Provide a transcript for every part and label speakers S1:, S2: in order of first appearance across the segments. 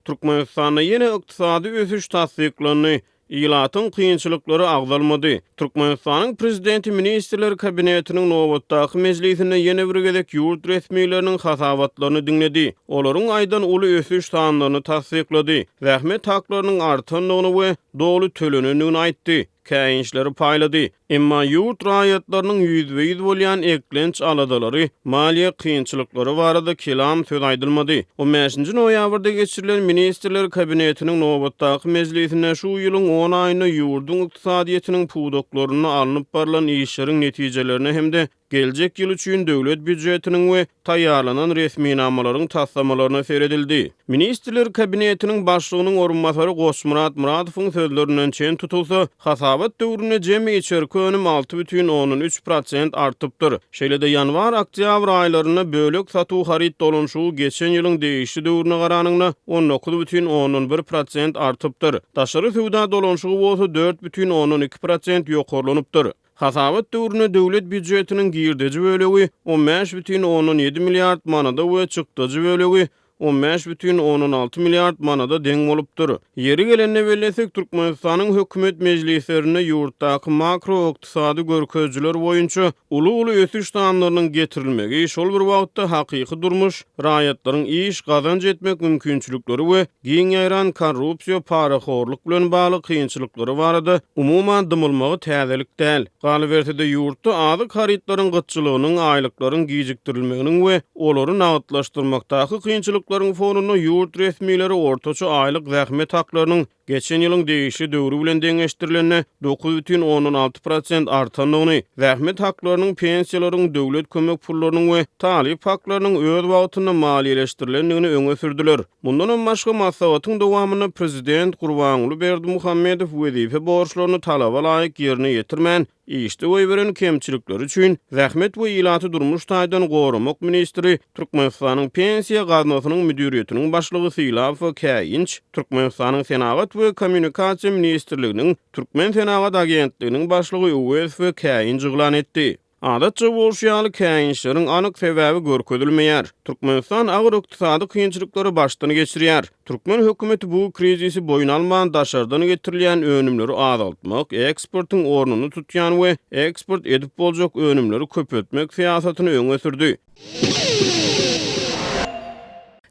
S1: Türkmenistanda ýene ykdysady ösüş tassyklandy, ilatyň kynçylyklary agzalmady. Türkmenistanyň Prezidenti Ministrler Kabinetiniň nobatdaky mejlisinde ýene bir gezek ýurt resmileriniň hasabatlaryny diňledi. Olaryň aýdan uly ösüş sanlaryny tassyklady. Zähmet haklarynyň artandygyny we doly tölenendigini aýtdy. Käýinçleri paýlady. Emma ýurt raýatlarynyň ýüzbe-ýüz bolýan eklenç aladalary, maliýe kynçylyklary barada kelam söz aýdylmady. On bäşinji noýabrda geçirilen Ministrler Kabinetiniň nobatdaky mejlisinde şu ýylyň on aýynda ýurduň ykdysadyýetiniň pudaklarynda alnyp barlan işleriň netijelerine hem-de Geljek ýyl üçin döwlet býujetiniň we taýýarlanan resminamalaryň taslamalaryna seredildi. Ministrler Kabinetiniň Başlygynyň orunbasary Goçmyrat Myradowyň sözlerinden çen tutulsa, hasabat döwründe jemi içerki önüm 6,3 prosent artypdyr. Şeýle-de ýanwar-oktýabr aýlarynda bölek satuw haryt dolanyşygy geçen ýylyň degişli döwrüne garanyňda 19,1 prosent artypdyr. Daşary söwda dolanyşygy bolsa 4,2 prosent ýokarlanypdyr. Hasabat döwründe döwlet býujetiniň girdeji bölegi 15,7 milliard manada we çykdajy bölegi 15,6 milliard manada deň bolupdyr. Ýeri gelende bellesek, Türkmenistanyň hökümet mejlislerinde ýurtdaky makroykdysady görkezijiler boýunça uly-uly ösüş sanlarynyň getirilmegi, şol bir wagtda hakyky durmuş, raýatlaryň iş, gazanç etmek mümkinçilikleri we giň ýaýran korrupsiýa, parahorluk bilen bagly kynçylyklary barada umuman dymylmagy täzelik däl. Galyberse-de, ýurtda azyk harytlaryň gytçylygynyň, aýlyklaryň gijikdirilmeginiň we olary nagtlaşdyrmakdaky kynçylyklaryň fonunda ýurt resmileri ortaça aýlyk zähmet haklarynyň geçen ýylyň degişli döwri bilen deňeşdirilende 9,6 prosent artandygyny, zähmet haklarynyň, pensiýalaryň, döwlet kömek pullarynyň we talyp haklarynyň öz wagtynda maliýeleşdirilendigini öňe sürdüler. Mundanam başga, maslahatyň dowamynda prezident Gurbanguly Berdimuhamedow wezipe borçlaryny talaba laýyk ýerine ýetirmän, işde goýberen kemçilikleri üçin Zähmet we ilaty durmuş taýdan goramak ministri, Türkmenistanyň Pensiýa gaznasynyň müdiriýetiniň başlygy Sylabowa käýinç, Türkmenistanyň Senagat we kommunikasiýa ministrliginiň Türkmensenagat agentliginiň başlygy Öwezowa käýinç yglan etdi. Adatça bolşy ýaly, käýinçleriň anyk sebäbi görkezilmeýär. Türkmenistan agyr ykdysady kynçylyklary başdan geçirýär. Türkmen hökümeti bu krizisi boýun alman, daşardan getirilýän önümleri azaltmak, eksportyň ornuny tutýan we eksport edip boljak önümleri köpeltmek syýasatyny öňe sürdi.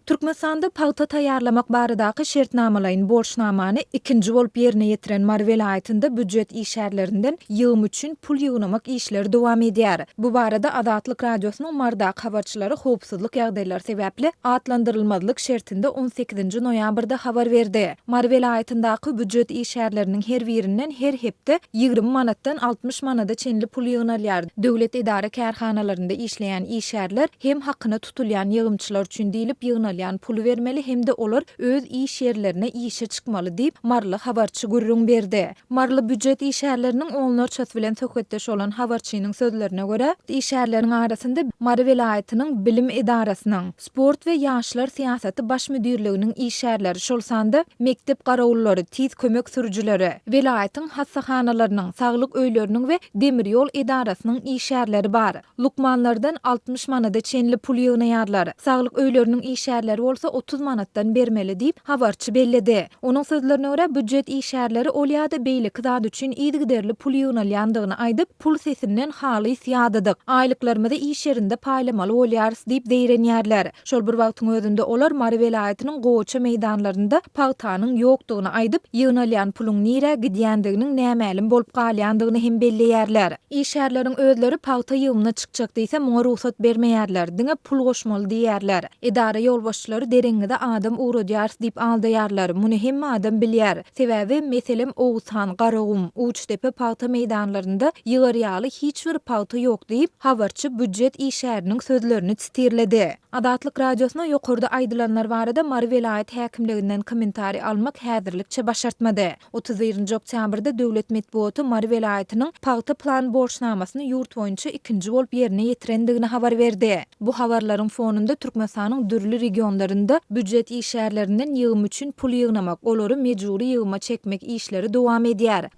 S2: Türkmenistanda pagta taýýarlamak baradaky şertnamalaýyn borçnamany ikinji bolup ýerine ýetiren Mary welaýatynda býujet işgärlerinden ýygym üçin pul ýygnamak işleri dowam edýär. Bu barada Azatlyk Radiosynyň Marydaky habarçylary howpsuzlyk ýagdaýlary sebäpli atlandyrylmazlyk şertinde on sekizinji noýabrda habar berdi. Mary welaýatyndaky býujet işgärleriniň her birinden her hepde 20 manatdan 60 manada çenli pul ýygnalýar. Döwlet edara-kärhanalarynda işleýän işgärler hem hakyna tutulýan ýygymçylar üçin diýlip ýygnalýan puly bermeli hem-de olar öz iş ýerlerine işe çykmaly diýip, maryly habarçy gürrüň berdi. Maryly býujet işgärleriniň onlarçasy bilen söhbetdeş bolan habarçynyň sözlerine görä, işgärleriň arasynda Mary welaýatynyň bilim edarasynyň, Sport we ýaşlar syýasaty baş müdirliginiň işgärleri, şol sanda mekdep garawullary, tiz kömek sürüjileri, welaýatyň hassahanalarynyň, saglyk öýleriniň we demir ýol edarasynyň işgärleri bar. Lukmanlardan 60 manada çenli pul ýygnaýarlar. Saglyk öýleriniň işgärleri bolsa 30 manatdan bermeli diýip, habarçy belledi. Onuň sözlerine görä, býujet işgärleri ol ýa-da beýleki zat üçin yzygiderli pul ýygnalýandygyny aýdyp, Pul sesinden halys ýadadyk. Aýlyklarymyzy iş ýerinde paýlamaly bolýarys diýip zeýrenýärler. Şol bir wagtyň özünde olar Mary welaýatynyň gowaça meýdanlarynda pagtanyň ýokdugyny aýdyp, ýygnalýan puluň nirä gidýändiginiň nämälim bolup galýandygyny hem belleýärler. Işgärleriň özleri pagta ýygymyna çykjak diýse, muňa rugsat bermeýärler, diňe pul goşmaly diýýärler. Edara ýolbaşçylary deregiňize adam ugradýarys diýip aldaýarlar. Muny hemme adam bilýär. Sebäbi, meselem, Oguzhan, Garagum, Uçdepe pagta meýdanlarynda ýygar ýaly hiç bir pagta ýok diýip, habarçy býujet işgäriniň sözlerini sitirledi. Azatlyk Radiosyna ýokarda aýdylanlar barada Mary welaýat häkimliginden kommentariý almak häzirlikçe başartmady. 31-nji oktýabrda döwlet metbugaty Mary welaýatynyň pagta plan borçnamasyny ýurt boýunça ikinji bolup ýerine ýetirendigini habar berdi. Bu habarlaryň fonunda Türkmenistanyň dürli regionlarynda býujet işgärlerinden ýygym üçin pul ýygnamak, olary mejbury ýygyma çekmek işleri dowam edýär.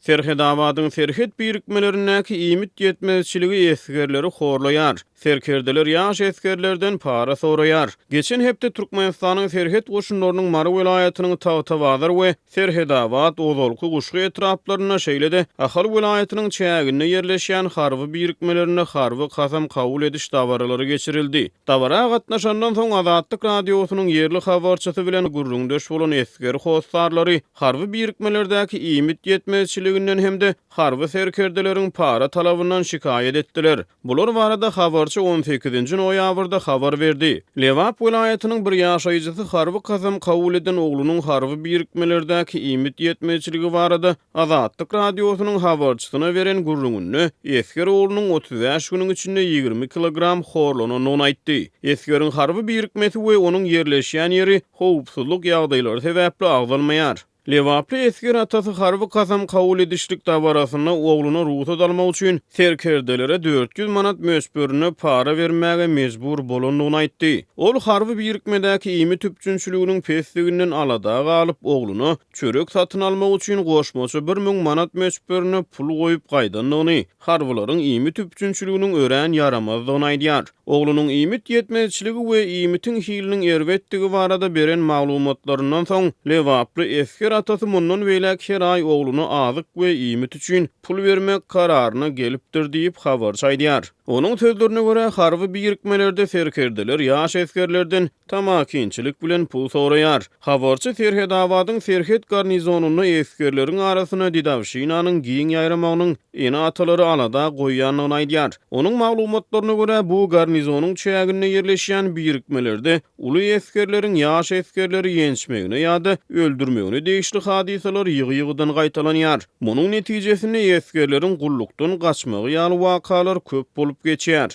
S1: Serhedabadyň serhet birikmelerindäki iýmit ýetmezçiligi esgerleri horlaýar. Serkerdeler ýaş esgerlerden para soraýar. Geçen hepde Türkmenistanyň serhet goşunlarynyň Mary welaýatynyň Tagtabazar we Serhedabat, ozalky Guşgy etraplarynda, şeýle-de Ahal welaýatynyň çäginde ýerleşýän harby birikmelerinde harby kasam kabul ediş dabaralary geçirildi. Dabara gatnaşandan soň Azatlyk Radiosynyň ýerli habarçysy bilen gürrüňdeş bolan esger hossarlary harby birikmelerdäki iýmit ýetmezçiliginden hem-de harby serkerdeleriň para talabyndan şikaýat etdiler. Bular barada habarçy on sekizinji noýabrda habar berdi. Lebap welaýatynyň bir ýaşaýjysy harby kasam kabul eden oglunyň harby birikmelerdäki iýmit ýetmezçiligi barada Azatlyk Radiosynyň habarçysyna beren gürrüňinde esger oglunyň 35 günüň içinde 20 kilogram horlanandygyny aýtdy. Esgeriň harby birikmesi we onuň ýerleşýän ýeri howpsuzlyk ýagdaýlary sebäpli agzalmaýar. Lebaply esger atasy harby kasam kabul edişlik dabarasynda ogluna rugsat almak üçin serkerdelere 400 manat möçberinde para bermäge mejbur bolandygyny aýtdy. Ol harby birikmedäki iýmit üpjünçiliginiň pesdiginden alada galyp, ogluna çörek satyn almak üçin goşmaça 1000 manat möçberinde pul goýup gaýdandygyny, harbylaryň iýmit üpjünçiliginiň örän ýaramazdygyny aýdýar. Oglunyň iýmit ýetmezçiligi we iýmitiň hiliniň erbetdigi barada beren maglumatlaryndan soň, lebaply esger atasy mundan beýläk her aý ogluna azyk we iýmit üçin pul bermek kararyna gelipdir diýip, habarçy aýdýar. Onuň sözlerine görä, harby birikmelerde serkerdeler ýaş esgerlerden tamakinçilik bilen pul soraýar. Habarçy Serhedabadyň serhet garnizonynda esgerleriň arasynda dedowşinanyň giň ýaýramagynyň ene-atalary alada goýýandygyny aýdýar. Onuň maglumatlaryna görä, bu garnizonyň çäginde ýerleşýän birikmelerde uly esgerleriň ýaş esgerleri ýençmegine ýa-da öldürmegine degişli hadysalar ýygy-ýygydan gaýtalanýar. Munuň netijesinde esgerleriň gullukdan gaçmagy ýaly wakalar köp bolup geçýär.